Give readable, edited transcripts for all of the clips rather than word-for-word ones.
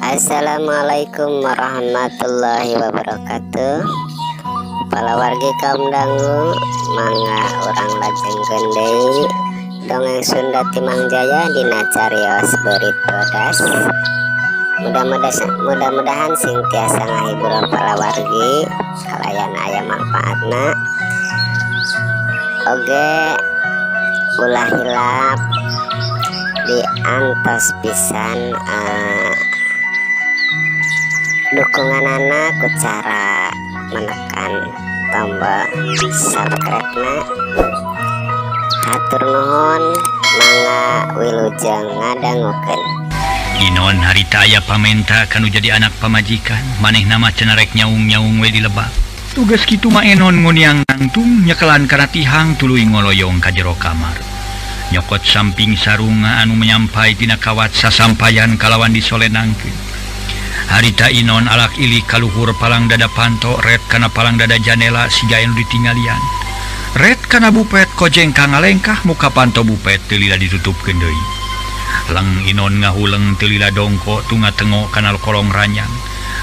Assalamualaikum warahmatullahi wabarakatuh. Palawargi kaum dangu, mangga urang lajengkeun deui dongeng Sunda ti Mang Jaya dina carios beurit bodas. Mudah-mudahan sing tiasa ngahibur palawargi kalayan aya manfaatna. Oge, ulah hilap diantos pisan dukunganana ku cara menekan tombol subscribe na. Hatur nuhun, mangga wilujeng ngadangukeun. Inon harita aya pamenta kanu jadi anak pamajikan, manehna mah cenah rek nyaung-nyaung we di lebak. Tugas kitu mah Enon nguniang nangtung nyekelan kana tihang, tuluy ngoloyong ka jero kamar. Nyokot samping sarunga anu menyampai tina kawat, sasampayan kalawan disolenangkeun. Harita Inon alak ilik kaluhur palang dada panto, ret kana palang dada janela siga anu ditinggalian. Ret kana bupet kojeng ka ngalengkah, muka panto bupet teu lila ditutupkeun deui. Leng Inon ngahuleng teu lila dongko tunga tengok kana kolong ranjang.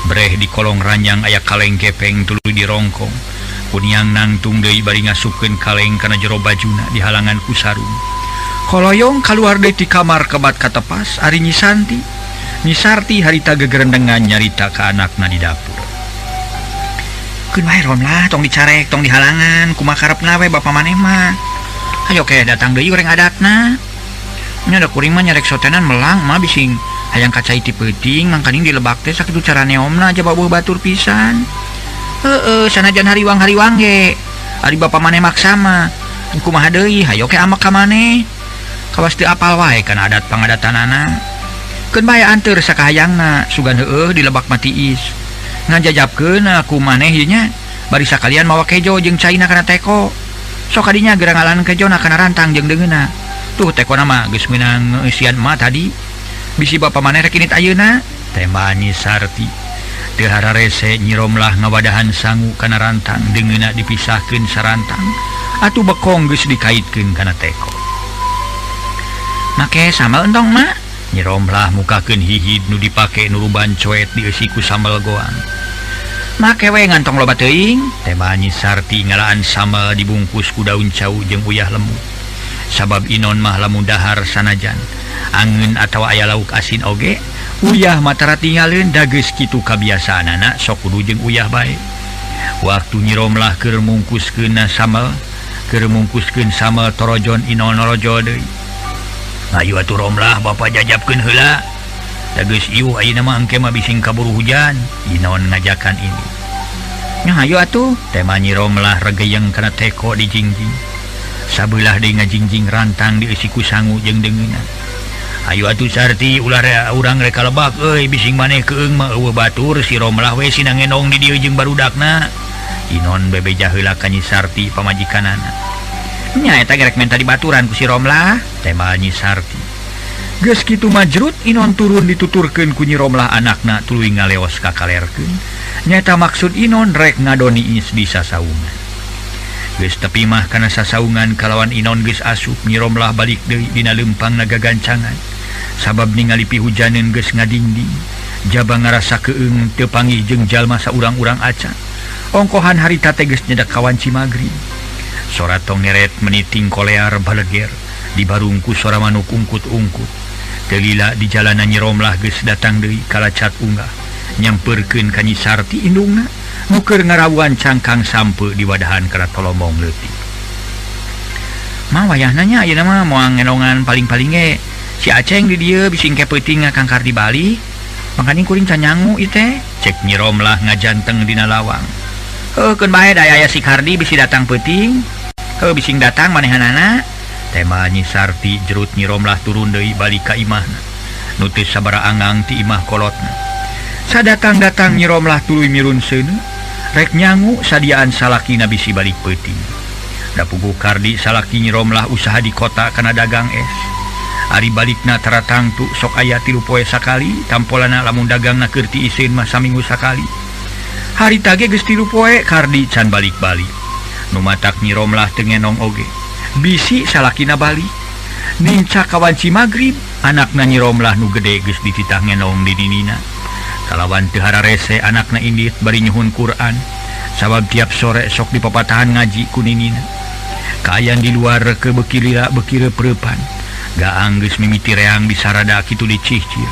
Breh di kolong ranjang aya kaleng gepeng, tuluy dirongkong. Kuniang nangtung deui bari ngasupkeun kaleng kana jero bajuna dihalangan ku sarung. Koloyong kaluar deui ti kamar kebat katepas ari Nyi Santi. Nyi Sarti harita gegerendengan nyarita ka anakna di dapur. "Keun wae, Romlah, tong dicarek, tong dihalangan, kumaha karepna we bapa maneh mah. Hayo ke datang deui goreng adatna. Nya da kuring mah nyarek sotenan melang mah, bising hayang ka cai ti peuting, mangkaning dilebak teh sakitu carane omna aja babuh batur pisan. Heeh, sanajan hariwang-hariwang ge. Ari bapa maneh maksa mah. Kumaha deui, hayo ke amak ka maneh. Kawas teu apal wae kana adat pangadatanana. Keun bae, anteur sakahayangna, sugan heueuh dilebak mah tiis. Ngajajapkeun ku maneh ieu nya, bari sakalian mawa kejo jeung caina kana teko. Sok kadinya geura ngalan kejona kana rantang jeung deungeunna. Tuh, tekona mah geus meunang ngeusian emak tadi. Bisi bapa maneh rek indit ayeuna," tema Nyi Sarti. Teu hararese Nyi Romlah ngawadahan sangu kana rantang, deungeunna dipisahkeun sarantang. Atuh bekong geus dikaitkeun kana teko. "Make sambal entong, Mak?" Nyi Romlah mukakeun hihid nu dipake nuruban coet dieusi ku sambal goang. "Make we, ngantong loba teuing," tema Nyi Sarti ngalaan sambal dibungkus ku daun cau jeung uyah lemu. Sabab Inon mah lamun dahar sanajan angeun atawa aya lauk asin oge, uyah mah tara tinggaleun, da geus kitu kabiasaanana, sok kudu jeung uyah bae. Waktu Nyi Romlah keur mungkuskeun sambal, torojon Inon norojol deui. "Ayo atuh, Romlah, Bapak jajapkeun heula. Da geus iuh ayeuna mah, engke mah bising kaburu hujan," Inon ngajakan ini. "Nya hayu atuh," tema Nyi Romlah regeyeng kana teko dijingjing. Sabelah deui ngajingjing rantang dieusi ku sangu jeung deungeunna. "Ayo atuh, Sarti, ulah urang rek ka lebak euy, bising maneh keung mah euweuh batur, si Romlah we sina ngenong di dieu jeung barudakna," Inon bebeja heula ka Nyi Sarti pamajikanana. "Nya eta ge rek menta dibaturan ku si Romlah," tema Nyi Sarti. Geus kitu majrut Inon turun dituturkeun ku Nyi Romlah anakna tuluy ngaleos ka kalerkeun. Nyata maksud Inon rek ngadoni is di sasaungan. Geus tepi mah kana sasaungan kalawan Inon geus asup, Nyi Romlah balik deui dina leumpang nagagancangan. Sabab ningali pihujaneun geus ngadingding. Jaba ngarasa keung teu panggih jeung jalma saurang-urang acan. Ongkohan harita teh geus nyedak kawanci magrib. Sora tongeret meniting kolear baleger dibarung ku sora manuk ungkut-ungkut. Teu lila di jalanan Nyi Romlah geus datang deui kalacat unggah. Nyamperkeun ka Nyi Sarti indungna nu keur ngarawuan cangkang sampe di wadahan kana tolomong leutik. "Mah, wayahna nya ayeuna mah moal ngenongan, paling-paling ge si Aceng di dieu, bising ke peuting Kang Kardi balik. Mangkaning kuring can nyangu ieu teh," cek Nyi Romlah ngajanteng dina lawang. "Heuh, keun bae, da aya si Kardi bisi datang peuting. Heuh, bising datang manehanana," tema Nyi Sarti. Jerut Nyi Romlah turun deui balik ka imahna. Nu teu sabaraha angang ti imah kolotna. Sadatang-datang Nyi Romlah tuluy mirun seuneu rek nyangu sadiaan salakina bisi balik peuting. Da puguh Kardi salaki Nyi Romlah usaha di kota kana dagang es. Ari balikna tara tangtu, sok aya 3 poe sakali, tampolana lamun dagangna keur tiiseun mah saminggu sakali. Harita ge geus 3 poe Kardi can balik-balik. Nu matak Nyi Romlah teu ngenong oge. Bisi salakina balik. Nincak kawanci magrib, anakna Nyi Romlah nu gede geus dititah ngenong di ninina. Kalawan teu hararese anakna indit bari nyuhun Quran sabab tiap sore sok dipapatahan ngaji ku ninina. Kaayaan di luar ke beuki lila beuki reup-reupan. Gaang geus mimiti reang disarada kitu dicihcil.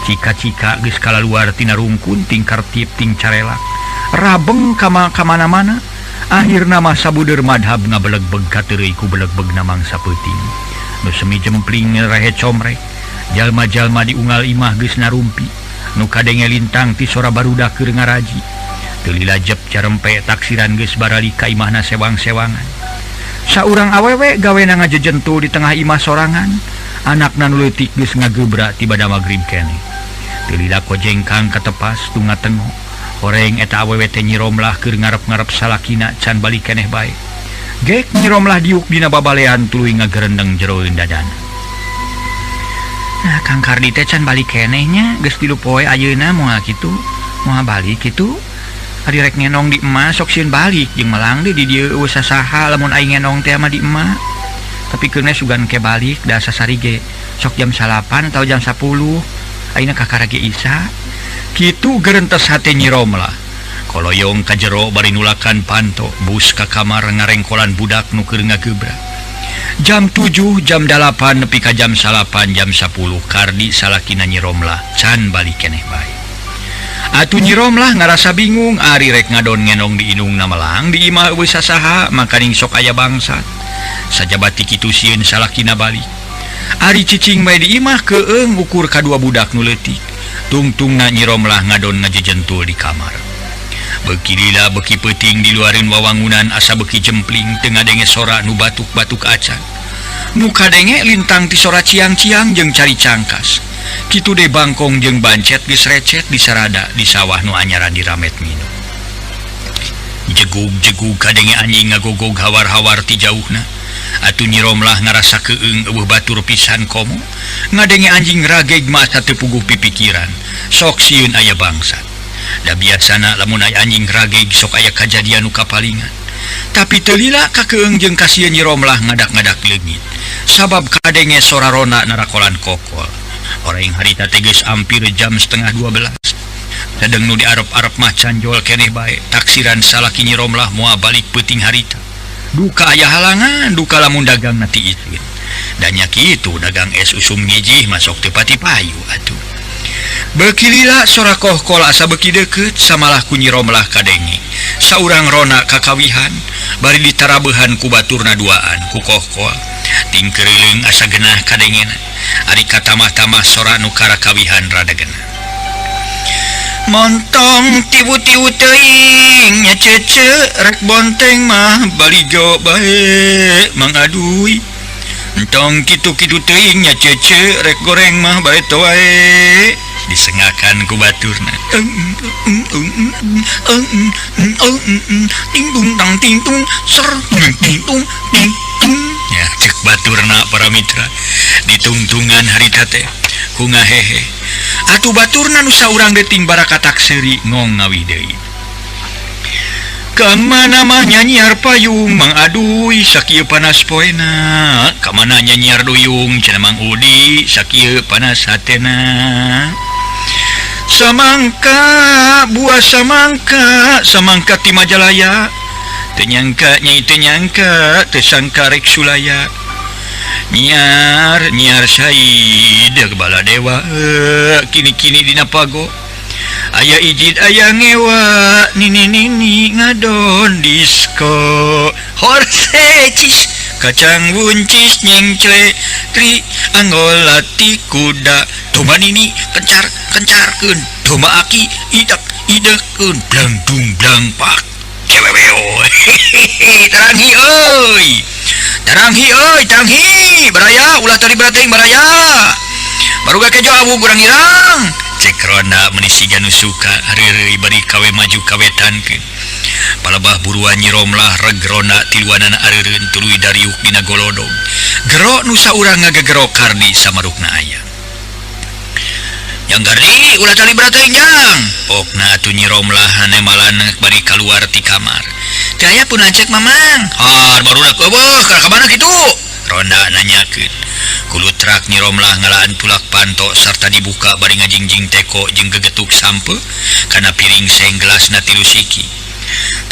Cika-cika geus kalaluar tina rungkun ting kartip ting carelak. Rabeng ka mana-mana. Akhirna mah sabuder madhab ngabelegbeg kateureuy ku belegbegna mangsa peuting. Nu semi jempling rehe comrek. Jalma-jalma di unggal imah geus narumpi. Nu kadenge lintang ti sora barudak keur ngaraji. Teu lila jep carempe taksiran geus barali ka imahna sewang-sewangan. Saurang awewe gawena ngajejentu di tengah imah sorangan. Anakna nu leutik geus ngagebra ti bada magrib keneh. Teu lila kojengkang katepas tunga tengo. Horeng eta awewe teh Nyi Romlah keur ngarep-ngarep salakina can balik keneh bae. Gek Nyi Romlah diuk dina babalean tuluy ngagerendeng jeroeun dadana. Nah, Kang Kardi teh can balik keneh nya, geus 3 poe ayeuna moal kitu, moal balik kitu. Ari rek ngenong di emak sok sieun balik jeung melang deui di dieu eueuh sasaha lamun aing ngenong teh mah di emak. Tapi keuneh sugan ke balik da sasari ge sok jam 9 atau jam 10. Ayeuna kakara ge isa. Kitu gerentes hate Nyi Romlah. Koloyong ka jero bari nulakan panto, bus ka kamar ngarengkolan budak nu keur ngagebra. Jam 7, jam 8 nepi ka jam 9, jam 10 Kardi salakina Nyi Romlah can balik keneh bae. Atuh Nyi Romlah ngarasa bingung ari rek ngadon ngenong di indungna melang di imah eueuh sasaha makaning sok aya bangsat. Sajabati kitu sieun salakina balik. Ari cicing bae di imah keung ukur kadua budak nu leutik. Tungtungna Nyi Romlah ngadon ngajejentul di kamar. Beuki lila beuki peuting di luareun wawangunan asa beuki jempling teu ngadenge sora nu batuk-batuk acan. Nu kadenge lintang ti sora ciang-ciang jeung cari cangkas. Kitu de bangkong jeung bancet geus recet di sarada di sawah nu anyaran diramet minum. Jegug-jegug kadenge anjing ngagogog hawar-hawar ti jauhna. Atuh Nyi Romlah ngarasa keung eueuh batur pisan komo. Ngadenge anjing rageg mah asa teu puguh pipikiran. Sok sieun aya bangsat. Da biasana lamun aya anjing rageg sok aya kajadian nu kapalingan. Tapi teu lila kakeung jeung kasieun Nyi Romlah ngadak-ngadak leungit. Sabab kadenge sora rona narakolan kokol. Orang harita teh geus ampir jam 11:30. Sadeng nu diarep-arep mah canjol keneh bae. Taksiran salaki Nyi Romlah moal balik peuting harita. Duka aya halangan, duka lamun dagang nanti izin. Dan nya kitu dagang es usum ngijih masuk teu pati payu atuh. Beuki lila sora kohkol asa beuki deukeut samalah ku Nyi Romlah kadenge. Saurang rona kakawihan bari ditarabehan ku baturna duaan ku kohkol. Ting keurileung asa genah kadengena. Ari katamah-tamah sora nu karakawihan rada genah. Montong tiwu-tiwu teuing nya cece rek bonteng mah balijo bae mangadui. Entong kitu-kitu teuing nya cece rek goreng mah bae wae. Disengakan ku baturna. Ting tung tang ting tung ser ting tung ting tung. Ya cek baturna para mitra ditungtungan harita teh ku ngahehe. Atuh baturna nu saurang deting barakatak seuri ngong ngawih deui. Kamana mah nyanyiar payung Mang Aduy sakieu panas poena. Kamana nyanyiar duyung cenah Mang Udi sakieu panas hatena. Samangka buah samangka samangka ti Majalaya. Teu nyangka nyai teu nyangka teu sangka rek sulaya. Nyiar nyiar said bala dewa kini-kini dina pago. Aya ijid aya ngewa nini nini ngadon disko horse cis kacang buncis nyengcle tri anggolati kuda domba nini kencar kencarkeun domba aki idak idekeun blang dung blang pak ceweweo taranghi euy taranghi euy taranghi baraya ulah tadi berating baraya baru gak kejo awu kurang irang. Cek ronda menisiga nu suka reureuy bari kawe maju kawetankeun. Palebah buruan Nyi Romlah reg ronda tiluanana areureun tuluy dariuk dina golodog. Gero nu saurang ngagegero Kardi samarukna aya. Jang Kardi ulah tali berating jang. Pokna atuh Nyi Romlah hanemalan bari kaluar ti kamar. Teu aya pun acek mamang. Har barudak eueuh ka mana kitu? Ronda nanyakeun. Kulutrak Nyi Romlah ngalaan tulak panto sarta dibuka bari ngajingjing teko jeung gegetuk sampe kana piring seng gelasna tilu siki.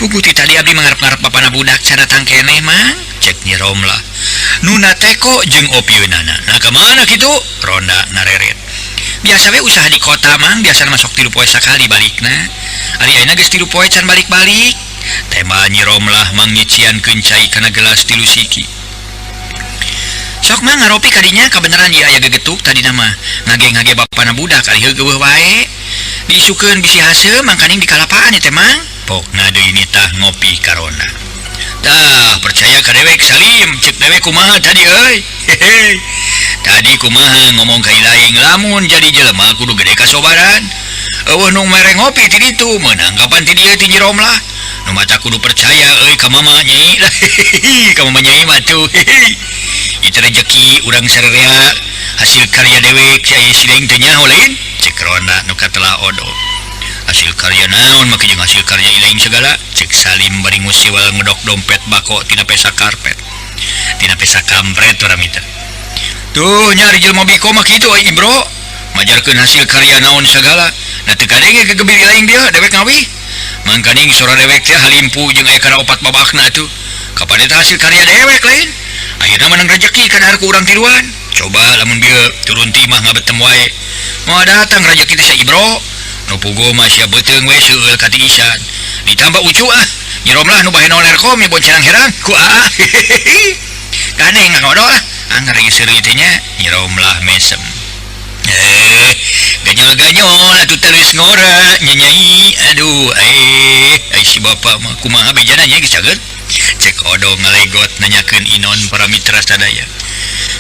Puguh ti tadi abdi mangarep-ngarep bapana budak can datang keneh Mang, cek Nyi Romlah. Nuna teko jeung opieunana. Nah ka mana kitu? Ronda nareret. Biasa we usaha di kota Mang, biasa masuk 3 poe sakali balikna. Ari ayeuna geus 3 poe can balik-balik. Tema Nyi Romlah mangnyiciankeun cai kana gelas tilu siki. Sok mah ngaropi kadinya kabeneran ieu aya gegetuk tadina mah. Ngage-ngage bapana budak ari heueuh wae. Diisukeun bisi haseum mangkaning di kalapaan ieu teh Mang. Pokna deui nitah ngopi karona. Tah percaya ka dewek Salim, cek dewek kumaha tadi euy. Hehe. Tadi kumaha ngomong ka ilaing lamun jadi jelema kudu gede kasobaran. Eueuh nu mere ngopi ti ditu meunang kapan ti dieu ti Nyi Romlah. Nu mata kudu percaya euy ka mama nyai. Ka mama nyai mah tuh. Itu rejeki urang sarerea hasil karya dewek si aya sileng teh nyaho lain. Cek Ronda nu katelah odo. Hasil karya naon make jeung hasil karya ilaing segala. Cek Salim bari ngusiwal ngedok dompet bako tina pesa karpet. Tina pesa kampret urang mita. Tuh nyari jelema biko mah kitu euy Ibro. Majarkeun hasil karya naon segala. Nah teu kadenge gegebir ilaing dia dewek ngawi. Mangkaning sora dewek teh halimpu jeung aya kana opat babakna atuh. Kapan eta hasil karya dewek lain? Akhirna menang rejeki kana ku urang tiluan. Coba lamun bieu turun ti mah ngabetem wae. Moal datang rejeki teh sa Ibro. Nu pugo mah sia beuteung we seueul ka tiisan. Ditambah ucu ah. Nyi Romlah nu bae nolerkom nya boncenang herang ku aa. Ganeng ngagodo ah. Anggar ieu seureuy teh nya Nyi Romlah mesem. Ganyol-ganyol atuh terus ngora nyanyai. Aduh ai si bapak mah kumaha bejana nya geus cager. Cek odo ngalegot nanyakeun Inon para mitra sadaya.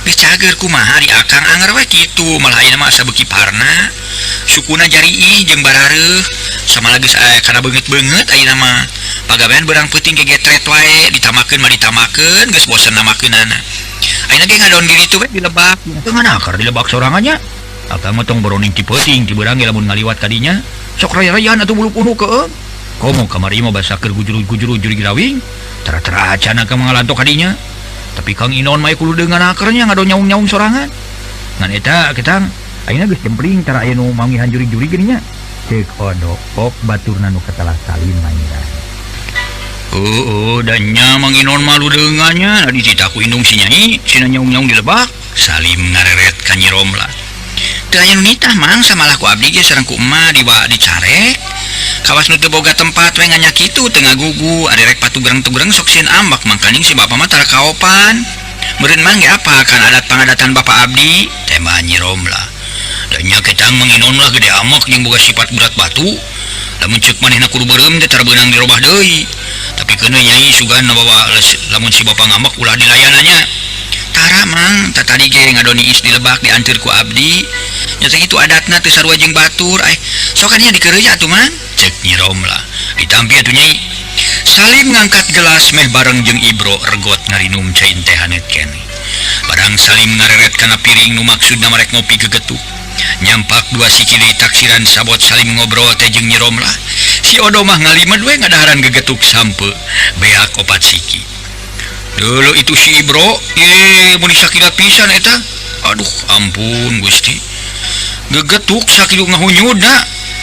Geus cager kumaha di akang anger we kitu malah ayeuna mah asa beuki parna. Sukuna jariih jeung barareuh samalah geus aya kana beungeut-beungeut ayeuna mah. Pagawean beurang peuting ge getret wae ditamakeun mah ditamakeun geus bosen namakeunana. Ayeuna ge ngadon diri tu we dilebak. Teu nganakar dilebak sorangannya. Akang mah tong boroning ti peuting ti beurang ge lamun ngaliwat kadinya sok raya-rayaan atuh bulu punuh keung. Komo kamari mah basa keur gujurug-gujurug jurig rawing. Tara-tara acan akang ngalantok kadinya. Tapi Kang Inon mah kudu deungan akernya ngadon nyaung-nyaung sorangan. Ngan eta ketang ayeuna geus jempling tara aya nu manggihan jurig-jurig geuning nya. Ceuk odo pok baturna nu katelah Salim manggihan. Oh, dan nya Mang Inon mah ludeungannya dititah ku indung si nyai sina nyaung-nyaung di lebak. Salim ngareret ka Nyi Romlah. Teu aya nu nitah Mang samalah ku abdi ge sareng ku emak dibawa dicarek. Kawas nu teu boga tempat we nganya kitu teu ngagugu ari rek patugreng-tugreng sok sieun ambak mangkaning si bapa mah tara kaopan. Meureun Mang ge apa kan adat pangadatan bapa abdi tema Nyi Romlah. Da nya ketang Mang Inon lah gede amak jeung boga sifat berat batu. Lamun ceuk manehna kudu beureum teh tara beunang dirobah deui. Tapi keun nyai sugan bawa lamun si bapa ngambek ulah dilayanannya. Tara Mang tatadi ge ngadoni is dilebak dianteur ku abdi. Nya teh kitu adatna teu sarua jeung batur. Sok nya dikeureuy atuh Mang. Cek Nyi Romlah. Ditampi atuh nyai. Salim ngangkat gelas meh bareng jeung Ibro regot ngarinum cai teh haneut keneh. Barang Salim ngareret kana piring nu maksudna marek ngopi gegetuk. Nyampak dua siki deui taksiran sabot Salim ngobrol teh jeung Nyi Romlah. Si Odo mah ngalimed we ngadaharan gegetuk sampe beak opat siki. Dulu itu si Ibro, mun sakila pisan eta. Aduh, ampun Gusti. Gegetuk sakitu ngahunyudna,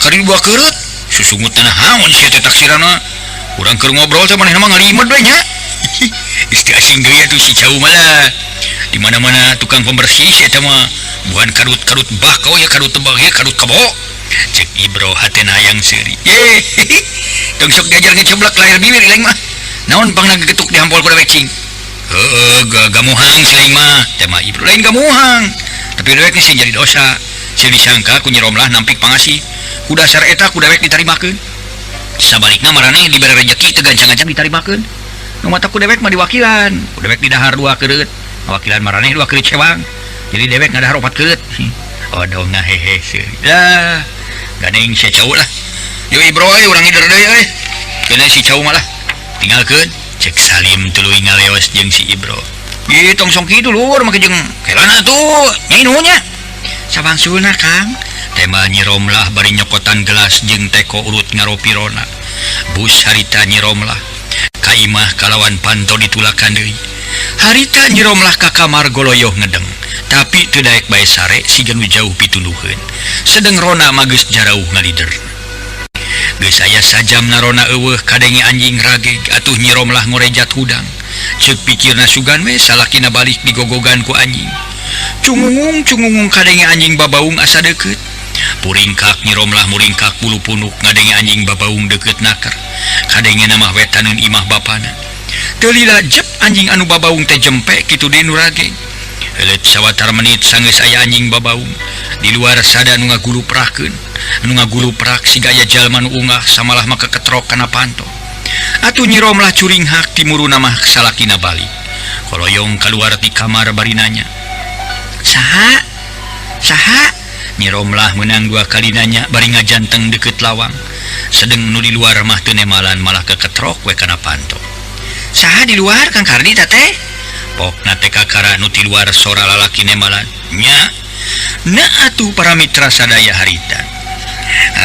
kari dua keureut. Susungutna naon sia teh taksiranna. Urang keur ngobrol teh manehna mah ngalimed we nya. Geus teu asing deui atuh si cau malah. Di mana-mana tukang pembersih sia teh mah bukan kadut-kadut bakau ya kadut tebak ya kadut kebo. Cek Ibro hatena hayang seuri. Ye. Tong sok diajar ngeceblak layar bibir ilaing mah. Naon pangna gegetuk dihampol ku dewek cing. Heueuh, gamuhang si laing mah. Tema Ibro lain gamuhang. Tapi dewek sih jadi dosa. Sieun disangka ku Nyi Romlah nampik pangasih. Ku dasar eta ku dewek ditarimakeun. Sabalikna maraneh dibere rejeki teu gancang-gancang ditarimakeun. Nu mata ku dewek mah diwakilan. Ku dewek didahar dua keureut. Ngawakilan maraneh dua keureut cewang. Jadi dewek ngadahar opat keureut. Odo ngahehe seuri. Dah, gandeng sia cau lah. Yo Ibro euy urang ngider deui euy. Keuna si cau mah lah. Tinggalkeun cek Salim tuluy ngaleos jeung si Ibro. Ih tong sok kitu lur make jeung kelana tuh nyai nuhun nya. Sabangsulna Kang. Tema Nyi Romlah bari nyokotan gelas jeung teko urut ngaropi rona. Bus harita Nyi Romlah. Ka imah kalawan panto ditulakan deui. Harita Nyi Romlah ka kamar goloyoh ngedeng. Tapi teu daek bae sare siga nu jauh pitunduheun. Sedeng Rona mah geus jarauh ngalider. Geus aya sajam na Rona eueuh kadenge anjing rageg atuh Nyi Romlah ngorejat hudang. Ceuk pikirna sugan we salakina balik digogogan ku anjing. Cungungung cungungung kadenge anjing babaung asa deukeut. Puringkak Nyi Romlah muringkak bulu punuk ngadenge anjing babaung deukeut naker. Kadenge mah wetaneun imah bapana. Teu lila jep anjing anu babaung teh jempe kitu deui nu rageg. Heuleut sawatara menit sanggeus aya anjing babaung. Di luar sada nu ngaguluprakeun. Anu ngaguluprak siga aya jalma nu ungah samalah mah keketrok kana panto. Atuh Nyi Romlah curinghak timuruna mah salakina balik. Koloyong kaluar ti kamar bari nanya. Saha? Saha? Nyi Romlah meunang dua kali nanya bari ngajanteng deukeut lawang. Sedeng nu di luar mah teu nemalan malah keketrok we kana panto. Saha di luar Kang Kardi teh? Pokna teh kakara nu ti luar sora lalaki nemalan. Nya. Nah atuh para mitra sadaya harita.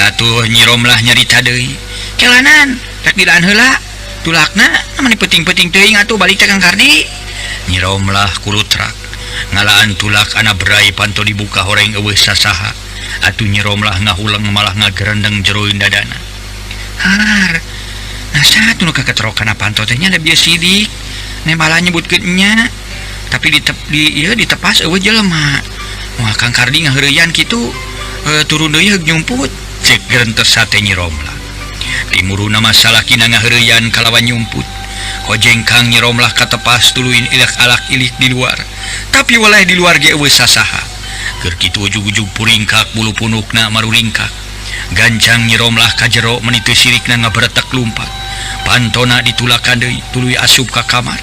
Atuh Nyi Romlah nyarita deui. Kelanan rek dilaan heula. Tulakna mani penting-penting teuing atuh balik teh Kang Kardi. Nyi Romlah kulutrak. Ngalaan tulak ana berai panto dibuka horeng eueuh sasaha. Atuh Nyi Romlah ngahuleng malah ngagerendeng jeroeun dadana. Har. Nah satu nu kaketrok kana panto teh nya da bieu sidik. Nemalan nyebutkeun nya. Tapi ditepas eueuh jelema. Wah Kang Kardi ngaheureyan kitu turun deui heug nyumput. Cek gerentes sate Nyi Romlah. Timuruna mah salakina ngaheureyan kalawan nyumput. Kojengkang Nyi Romlah katepas tuluy ilak-alak ilik di luar. Tapi waleh di luar ge eueuh sasaha. Keur kitu ujug-ujug puringkak bulu punukna maruringkak. Gancang Nyi Romlah ka jero meuni teu sirikna ngaberetek lumpat. Pantona ditulakan deui tuluy asup ka kamar.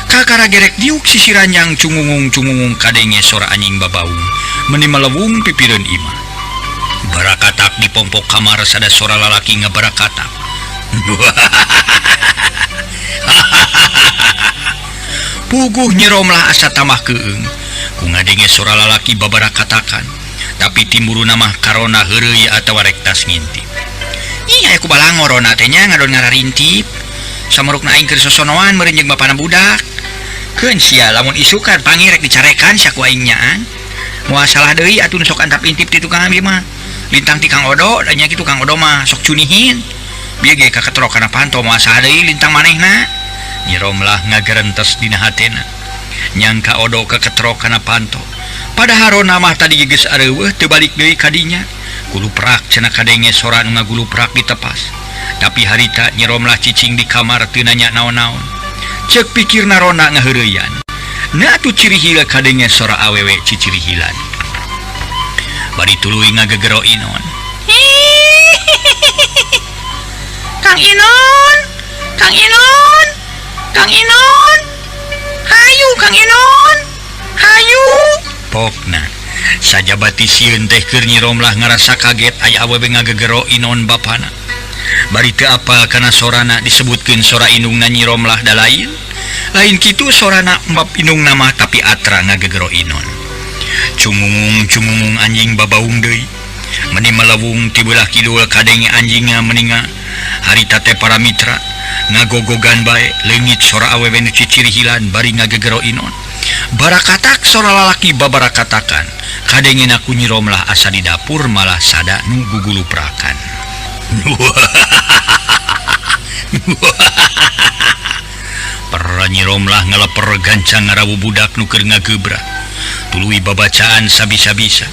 Kakara gerek diuk sisi ranjang cungungung-cungungung kadenge sora anjing babaung meni melewung pipireun imah. Barakatak di pompok kamar sada sora lalaki ngabarakatak. Puguh Nyi Romlah asa tamah keung ku ngadenge sora lalaki babarakatakan. Tapi timuruna mah karona heureuy atawa rektas ngintip. Ih aya ku balangor rona teh nya ngadon ngararintip. Samurukna aing keur sosonoan meureun jeung bapana budak. Keun sia lamun isukan pangi rek dicarekan sia ku aing nyaan. Moal salah deui atuh nu sok antap intip ti tukang abi mah. Lintang ti Kang Odo da nya kitu Kang Odo mah sok cunihin. Bieu ge kaketrok kana panto moal salah deui lintang manehna. Nyi Romlah ngagerentes dina hatena. Nyangka Odo kaketrok kana panto. Padahal Rona mah tadi geus areuweuh teu balik deui ka dinya. Guluprak cenah kadenge sora nu ngaguluprak ditepas. Tapi harita Nyi Romlah cicing di kamar teu nanya naon-naon. Ceuk pikirna Rona ngaheureyan. Na atuh ciri hila kadenge sora awewe cicirihilan. Bari tuluy ngagegero Inon. Kang Inon, Kang Inon, Kang Inon. Hayu Kang Inon. Hayu. Pokna sajabati sieun teh keur Nyi Romlah ngarasa kaget aya awewe ngagegero Inon bapana. Bari teu apal kana sorana disebutkeun sora indungna Nyi Romlah da lain. Lain kitu sorana mbap indungna mah tapi atra ngagegero Inon. Cungungung cungungung anjing babaung deui. Meni melewung ti beulah kidul kadenge anjingna meninga harita teh para mitra ngagogogan bae leungit sora awewe nu cicirihilan bari ngagegero Inon. Barakatak sora lalaki babarakatakan. Kadengena ku Nyi Romlah asa di dapur malah sada nu guguluprakan. Para Nyi Romlah ngaleper gancang ngarawu budak nu keur ngagebra. Tuluy babacaan sabisa-bisa.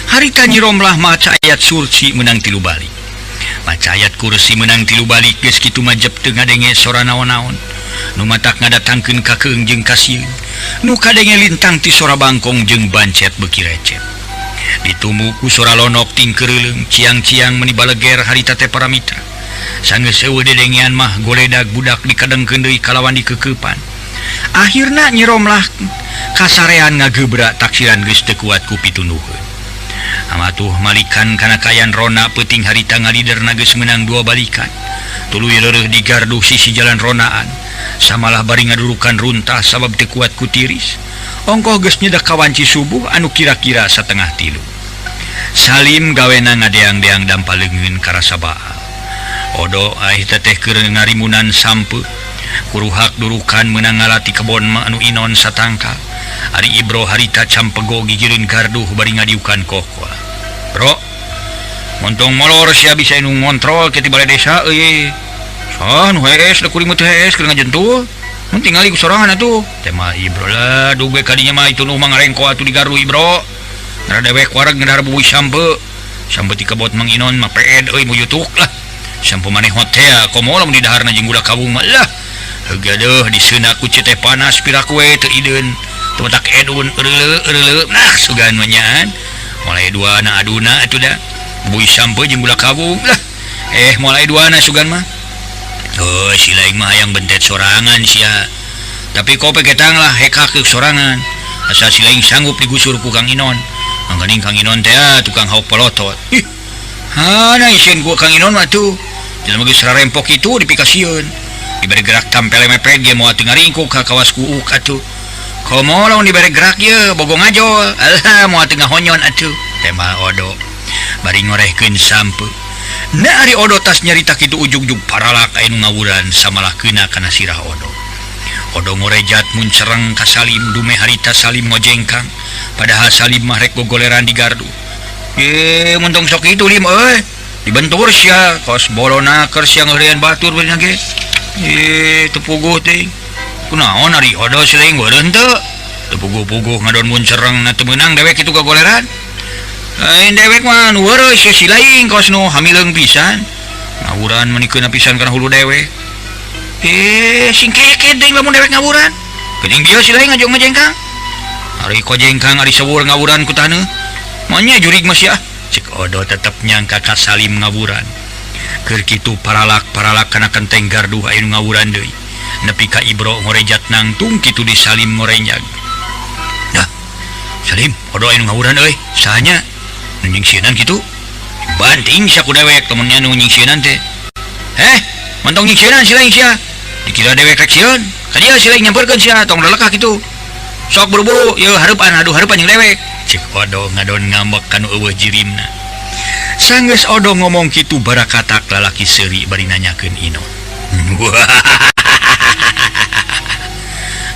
Harita Nyi Romlah maca ayat sursi menang 3 balik. Maca ayat kursi menang 3 balik geus kitu majep teu ngadenge sora naon-naon. Nu matak ngadatangkeun kakeung jeung kasieun. Nu kadenge lintang ti sora bangkong jeung bancet beuki recet. Ditumu ku sora lonok tingkeureuleng ciang-ciang meni baleger harita teh para mitra. Sanggeus eueuh dedengean mah goledag budak dikadengkeun deui kalawan dikeukepan. Akhirna Nyi Romlah kasarean ngagebra taksiran geus teu kuat ku pitunduheun. Amatuh malikan kana kayan Rona peuting harita ngaliderna geus meunang 2 balikan. Tuluy reureuh di gardu sisi jalan Ronaan. Samalah bari ngadurukan runtah sabab teu kuat ku tiris. Ongkoh geus nyedak kawanci subuh anu kira-kira 2:30. Salim gawena ngadeang-deang dampa leungeun karasa baal. Odo aih teteh keur ngarimunan sampe. Kuruhak durukan meunang ngalati kebon mah anu Inon satangkal. Ari Ibro harita campego gigireun garduh bari ngadiukan kokola. Bro, montong molor sia bisa nu ngontrol ke ti balai desa euy. Sah nu hees da kuring mah teu hees keur ngajentul. Mun tingali ku sorangan atuh. Tema Ibro lah duge kadinya mah itu nu mah ngarengko atuh di gardu Ibro. Ngara dewek wareg ngedahar bubuy sampe. Sampe ti kebot Mang Inon mah peed euy muyutuk lah. Sampe maneh hotel komo lamun didaharna jeung gula kawung mah lah. Heugadeuh diseuna ku teh panas piraku we teu ideun. Tutak edun eureuleu nah sugan mah nyaan. Mulai dua na aduna atuh da. Bubuy sampe jeung gula kawung lah. Mulai dua na sugan mah. Oh, si lain mah hayang bentet sorangan sia. Tapi kope ketang lah hekak ke sorangan. Asa si lain sanggup digusur ku Kang Inon. Mangkaning Kang Inon teh tukang hauk palotot. Ih. Hana isin ku Kang Inon mah tuh. Jelema geus rarempok kitu dipikasieun. Dibere gerak tampele mepet ge moal teu ngaringkuk ka kawas kuuk atuh. Komo lamun dibere gerak ye bogong ngajol. Alah moal teu ngahonyon atuh. Tema Odo bari ngorehkeun sampe. Nah ari Odo tas nyarita kitu ujug-ujug paralak aya nu ngawuran samalah keuna kana sirah Odo. Odo ngorejat muncereng ka Salim dume harita Salim ngojengkang. Padahal Salim mah rek gogoleran di gardu. Ye muntong sok kitu lim euy. Dibentur sia kos bolona keur sia ngeureun batur beunang ge. Ye teu puguh teh. Kunaon ari Odo siling beureun teu? Teu puguh-puguh ngadon muncereng na teu meunang dewek kitu gogoleran. Lain dewek mah nu weureuh sia si lain kos nu hamileung pisan. Ngawuran meuni keuna pisan kana hulu dewek. Sing keket deui lamun dewek ngawuran. Geuning bieu si lain ngajong ngajengkang. Ari kojengkang ari sewur ngawuran ku taneuh. Manya jurig mah sia. Cek Odo tetep nyangka ka Salim ngawuran. Keur kitu paralak-paralak kana kenteng garduh aya nu ngawuran deui. Nepi ka Ibro ngorejat nangtung kitu di Salim ngorenjag. Nah, Salim, Odo aya nu ngawuran euy. Sahanya nu nyingsieunan kitu? Banting sia ku dewek temennya nu nyingsieunan teh. Montong nyingsieunan si lain sia. Dikira dewek rek sieun. Ka dieu si lain nyamperkeun sia tong lelekah kitu. Sok buru-buru yeuh hareupan aduh hareupan jeung dewek. Cek Odo ngadon ngambek kanu eueuh jirimna. Sanggeus Odo ngomong kitu barakatak lalaki seuri bari nanyakeun Inon.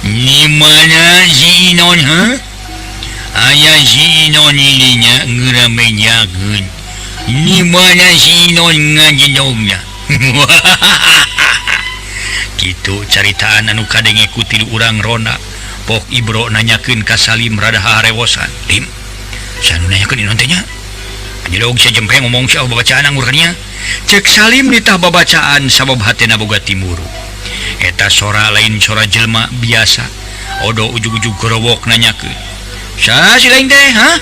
Di mana si Inon ha? Aya si Inon ininya ngeramenyakeun. Di mana si Inon ngajedogna? Kitu caritaan anu kadenge ku tilu urang ronda. Pok Ibro nanyakeun ka Salim rada harewosan. Lim, sanu nanyakeun Inon teh nya? Anjeun sia jempe ngomong sia babacaan anggur kaninya. Cek Salim nitah babacaan sabab hatena boga timuru. Eta sora lain sora jelma biasa. Odo ujug-ujug gorowok nanyakeun. Sa si lain teh, ha?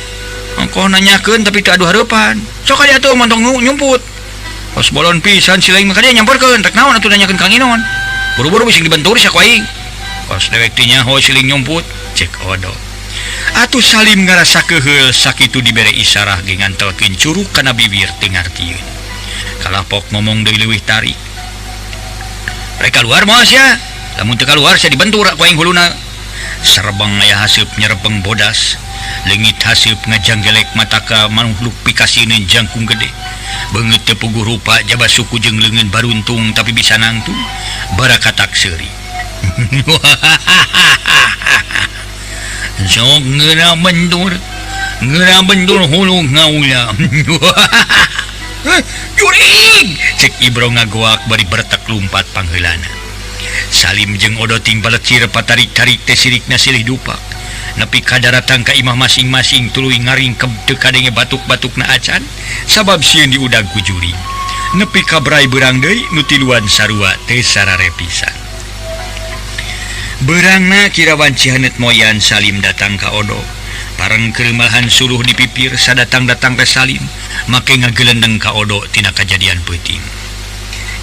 Engkoh nanyakeun tapi teu adu hareupan. Sok aya atuh montong nyumput. Kos bolon pisan si lain mah ka dieu nyamperkeun, rek naon atuh nanyakeun Kang Inon. Buru-buru bising dibentur sia ku aing. Kos dewek teh nyaho siling nyumput, cek Odo. Atuh Salim ngarasa keheul sakitu dibere isarah ge ngantelkeun curug kana bibir teu ngartieun. Kalapok ngomong deui leuwih tarik. Rek kaluar moal sia. Lamun teu kaluar sia dibentur ku aing huluna. Serebeng aya haseup nyerebeng bodas. Leungit haseup ngajanggelek mataka makhluk pikasieun jangkung gede. Beungeut teu puguh rupa jaba suku jeung leungeun baruntung tapi bisa nangtung. Barakatak seuri. Sok ngeura bentur hulu ngaula. Jurig! Cek Ibro ngagoak bari bertek lumpat pangheulana. Salim jeung Odo ting balecir patarik-tarik teh sirikna silih dupak. Nepi ka daratang ka imah masing-masing tuluy ngaringkeb teu kadenge batuk-batukna acan sabab sieun diudag ku jurig. Nepi ka brai beurang deui nu tiluan sarua teu sarare pisan. Beurangna kirawan Cihanet moyan Salim datang ka Odo. Pareng keureumahan suluh di pipir sadatang-datang ke Salim make ngagelendeng ka Odo tina kajadian peuting.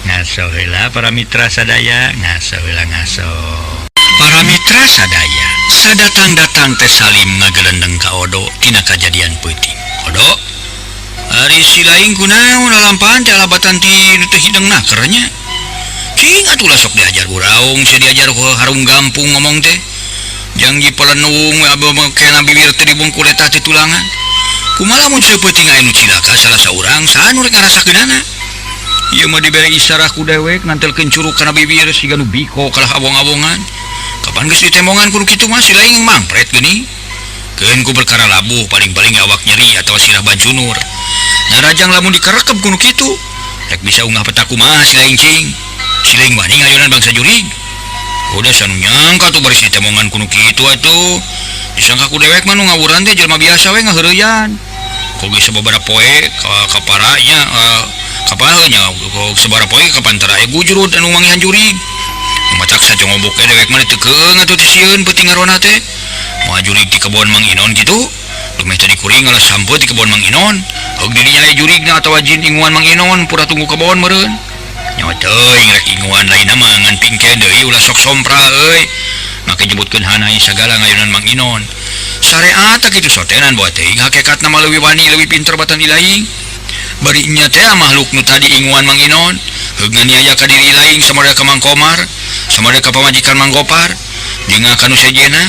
Ngaso heula para mitra sadaya, ngaso heula ngaso. Para mitra sadaya, sadatang-datang teh Salim ngagelendeng ka Odo tina kajadian peuting. Odo, ari si lain kunaon lalampahan teh alabatan ti nu teu hideng naker nya. Cing atuh lah sok diajar buraung, sia diajar harung gampung ngomong teh. Janggi pelenung we abah kena bibir teh dibungkul eta teh tulangan. Kumaha lamun saeupeting aya nu cilaka salah saurang saha nu rek ngarasakeunana? Ieu mah dibere isarah ku dewek ngantelkeun curug kana bibir siga nu biko kalah abong-abongan. Kapan geus ditembongan kudu kitu mah si laing mangpret geuning. Keun ku perkara labuh paling-paling awak nyeri atawa sirah bancunur. Narajang lamun dikerekep kudu kitu. Rek bisa ungah peta kumaha si laing cing. Si laing wani ngayonan bangsa jurig. Udah sanu nyangka tuh baris ditembongan kudu kitu atuh. Disangka ku dewek mah nu ngawuran teh jelema biasa we ngaheureyan. Kok geus sababaraha poe ka kaparanya kapalnya kok sababaraha poe ka pantara aya gujrud anu manggihan jurig. Matak sajongobok ge dewek mah teu keung atuh teh sieun peuting ngarona teh. Moal jurig ti kebon Mang Inon kitu. Dumeh tadi kuring ngalah sampeut di kebon Mang Inon. Heug dirinya aya jurigna atawa jin inguan Mang Inon pura tunggu kebon meureun. Nyawa teuing rek inguan lainna mah ngan pingke deui ulah sok sompra euy. Make nyebutkeun hanai sagala ngayunan Mang Inon. Sareat kitu sotenan boa teuing hakikatna mah leuwih wani leuwih pinter batan ilaing. Bari nya teh makhluk nu tadi inguan Mang Inon. Heug nganiaya ka diri ilaing samada ka Mang Komar, samada ka pamajikan Mang Gopar, jeung ka nu sejena.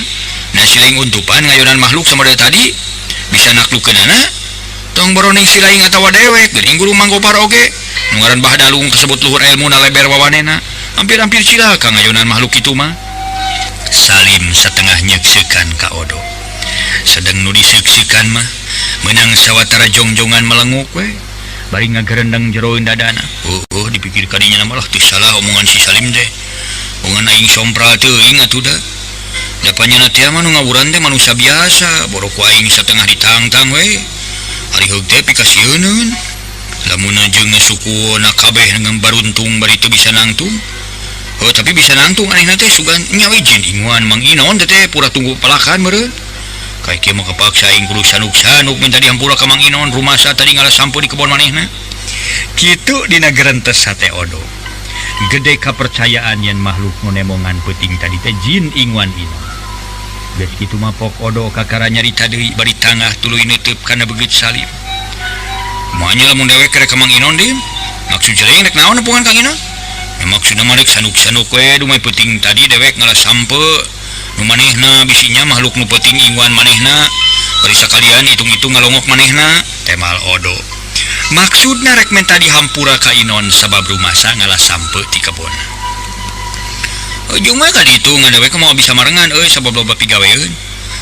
Nah silaing untupan ngayunan makhluk samada tadi bisa naklukeunana. Tong boroning silaing atawa dewek geuning guru Mang Gopar oge. Nu ngaran Bah Dalung kasebut luhur ilmuna leber wawanena. Hampir-hampir cilaka ngayunan makhluk kitu mah. Salim setengah nyeksikan ka Odo. Sedang nu diseksikan mah menang sawatara jongjongan melenguk we. Bari ngagerendeng jeroeun dadana. Oh, dipikir kadinya malah teu salah omongan si Salim teh. Omongan aing sompral teuing atuh da. Dapanya teh mah nu ngawuran teh manusia biasa, boro ku aing satengah ditangtang we. Ari heug teh pikasieuneun. Lamun jeung suku na kabeh baruntung bari teu bisa nangtung. Oh, tapi bisa nangtung anehna teh sugan nya we jin inguan Mang Inon teh pura tunggu pelakan meureun. Kayak kieu mah kapaksa aing kudu sanuk-sanuk minta dihampura ka Mang Inon rumasa tadi ngalah sampo di kebon manehna. Kitu dina gerentes sate Odo. Gede kapercayaan yen makhluk nu nemongan peuting tadi teh jin inguan Inon. Geus kitu mah pok Odo kakara nyarita deui bari tangah tuluy neuteub kana begeut Salim. Moal lamun dewek rek ka Mang Inon deui. Maksud jeleng rek naon nepungan Kang Inon? Ya maksudna mah rek sanuk-sanuk we dumeh peuting tadi dewek ngalah sampe. Nu manehna bisinya makhluk nu peuting inguan manehna bari sakalian hitung-hitung ngalongok manehna temal Odo. Maksudna rek menta dihampura ka Inon sabab rumasa ngalah sampe ti kebon. Ujung mah ka ditu ngadewek moal bisa marengan euy sabab loba pigaweun.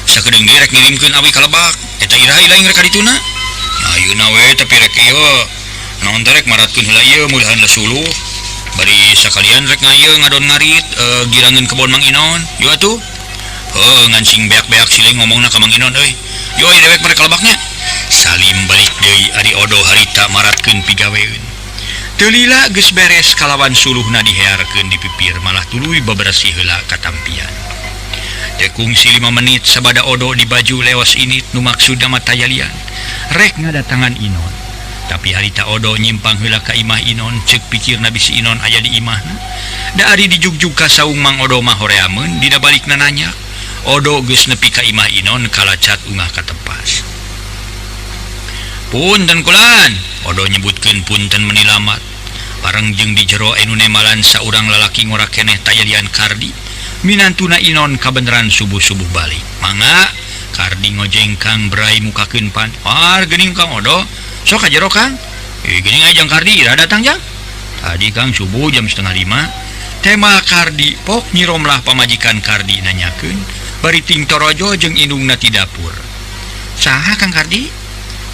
Sakedeung ge rek ngirimkeun awi ka lebak eta iraha ilaing rek ka dituna. Ayeuna we tapi rek ieu naon teh rek maratkeun heula ieu mudahan lesuluh. Bari sakalian rek ngayeu ngadon ngarit girangeun kebon Mang Inon. Yo atuh. Heuh ngan sing beak-beak siling ngomongna ka Mang Inon euy. Yo dewek mereka lebaknya. Salim balik deui ari Odo harita maratkeun pigaweun. Teu lila geus beres kalawan suluhna dihearkeun di pipir malah tuluy bebersih heula katampian. Teu kungsi 5 menit sabada Odo di baju leos init nu maksudna mah tayalian. Rek ngadatangan Inon. Tapi harita Odo nyimpang heula ka imah Inon ceuk pikirna bisi Inon aya di imahna. Da ari dijugjug ka saung Mang Odo mah horeameun dina balikna nanya. Odo geus nepi ka imah Inon kalacat ungah ka tepas. Punten kulan, Odo nyebutkeun punten menilamat. Bareng jeung di jero anu nemalan saurang lalaki ngora keneh tayalian Kardi. Minantuna Inon kabeneran subuh-subuh balik. Mangga Kardi ngojengkang berai mukakeun pan. War geuning Kang Odo, sok ka jero Kang. Geuning aya jang Kardi, ira datang jang. Tadi Kang subuh jam 4:30. Tema Kardi pok nyiromlah pamajikan Kardi nanyakeun. Bari ting torojo jeung indungna ti dapur. Saha Kang Kardi?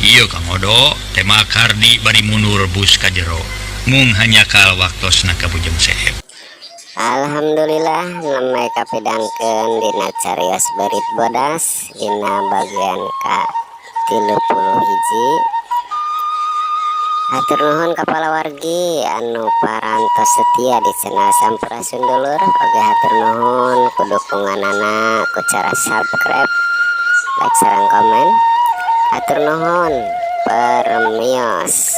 Ieu Kang Odo, tema Kardi bari mundur bus ka jero. Mung hanyakal waktosna ka Bujeng Seep. Alhamdulillah nembe kapidangkeun dina carios berit bodas dina bagian ka 31. Hatur nuhun ka palawargi anu parantos setia di channel Sampurasun Dulur. Oge hatur nuhun ku dukunganana ku cara subscribe, like sareng komen. Hatur nuhun permios.